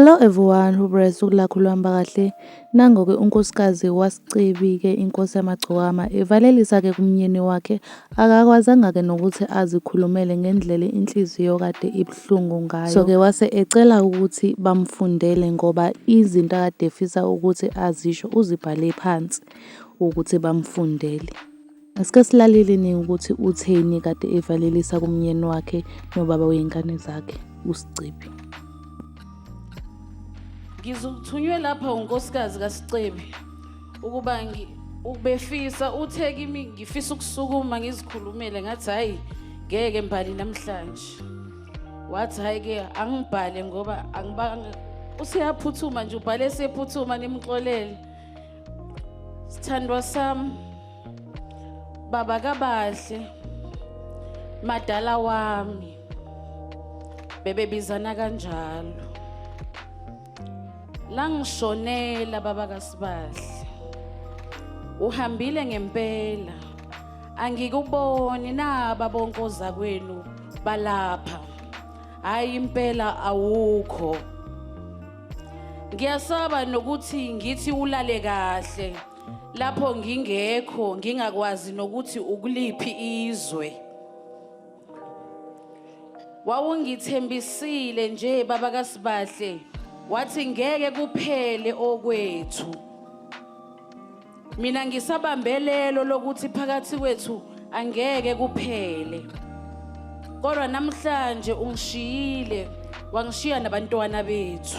Hello everyone, hope usuku lakho luhamba kahle. Nango-ke unkosikazi waSicebi-ke inkosi yamagcokama evalelisa-ke kumnyeni wakhe. Akakwazanga-ke nokuthi azikhulumele ngendlela inhliziyo kade ibuhlungu ngayo. So-ke wase ecela ukuthi bamfundele ngoba izinto akade efisa ukuthi azisho uzibhale phansi ukuthi bamfundele. Asike silaleleni ukuthi utheni kade evalelisa kumyeni wakhe nobaba wey'ngane zakhe uSicebi. Ngizothunywe lapha unkosikazi kaSicebi ukuba ubefisa uthe kimi ngifisa ukusukuma ngizikhulumele ngathi hayi ngeke mbali namhlanje. Wathi hayi ke angibhale ngoba angibanga useyaphuthuma nje ubhale sephuthuma nimxolele. Sithandwa sami baba kabahle madala wami bebebizana kanjalo langishonela baba kaSibahle uhambile ngempela angikuboni naba bonke ozakwenu balapha hayi impela awukho Ngiyasaba nokuthi ngithi ulale kahle lapho ngingekho ngingakwazi nokuthi ukuliphi izwe. Wawungithembisile nje baba kaSibahle wathi ngeke kuphele okwethu. Mina ngisabambelelo lokuthi phakathi kwethu angeke kuphele. Kodwa namhlanje ungishiyile wangishiya nabantwana bethu.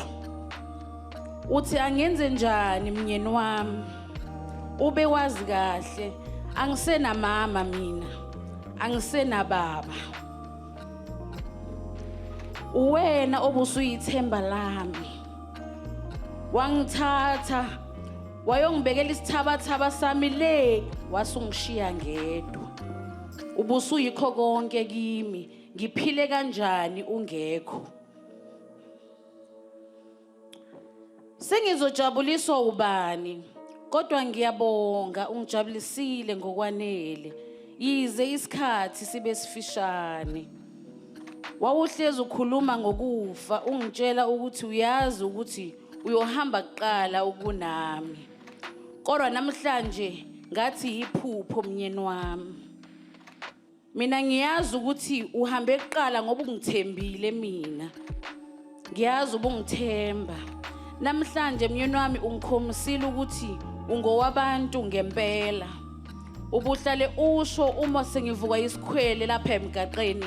Uthi angenze njani mnyeni wami? Ube wazi kahle angisenamama mina. Angisenababa. Uwena obusuyithemba lami. Wangithatha wayongibekela isithabathaba sami le wasungishiya ngedwa ubusuyikho konke kimi ngiphile kanjani ungekho sengizojabuliswa ubani kodwa ngiyabonga ungijabulisile ngokwanele yize isikhathi sibe sifishane wawuhlezi ukhuluma ngokufa ungitshela ukuthi uyazi ukuthi uyohamba kuqala ukunami kodwa namhlanje ngathi yiphupho mnyeni wami mina ngiyazi ukuthi uhambe kuqala ngoba ungithembile mina ngiyazi ubungithemba namhlanje mnyeni wami ungikhomisile ukuthi ungowabantu ngempela ubuhlale usho uma sengivuka isikhwele lapha emgaqeni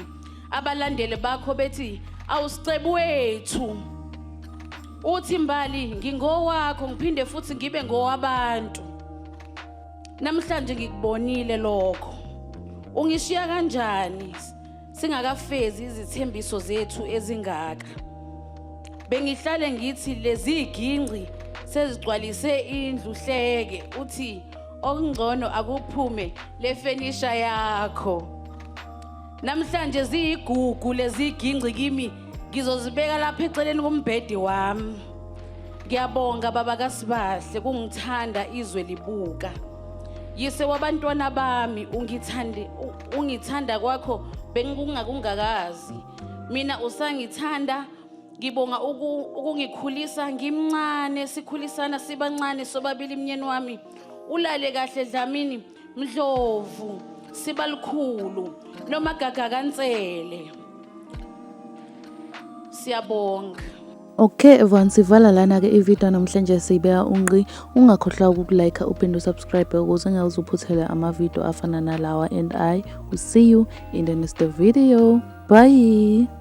abalandeli bakho bethi awusicebu wethu uthi mbali ngingowakho ngiphinde futhi ngibe ngowabantu namhlanje ngikubonile lokho ungishiya kanjani singakafezi izithembiso zethu ezingaka bengihlale ngithi lezi gingci sezigcwalise indlu hleke uthi okungcono akuphume lefenisha yakho Namhlanje ziyigugu lezi gingci kimi ngizozibeka lapha eceleni kombhedi wami. Ngiyabonga baba kaSibahle kungithanda izwe libuka. Yise wabantwana bami ungithande ungithanda kwakho bengikungakungakazi. Mina usangithanda ngibonga ukungikhulisa ngimncane sikhulisana sibancane sobabili mnyeni wami. Ulale kahle Dlamini. Mdlovu sibalikhulu noma gaga kaNsele siyabonga. Okay everyone sivala lana ke ivideo namhlanje siyibeka unqi ungakhohlwa ukukulike uphinde usubscribe ukuze ungawuzuphuthelwe ama video afana nalawa and I will see you in the next video bye.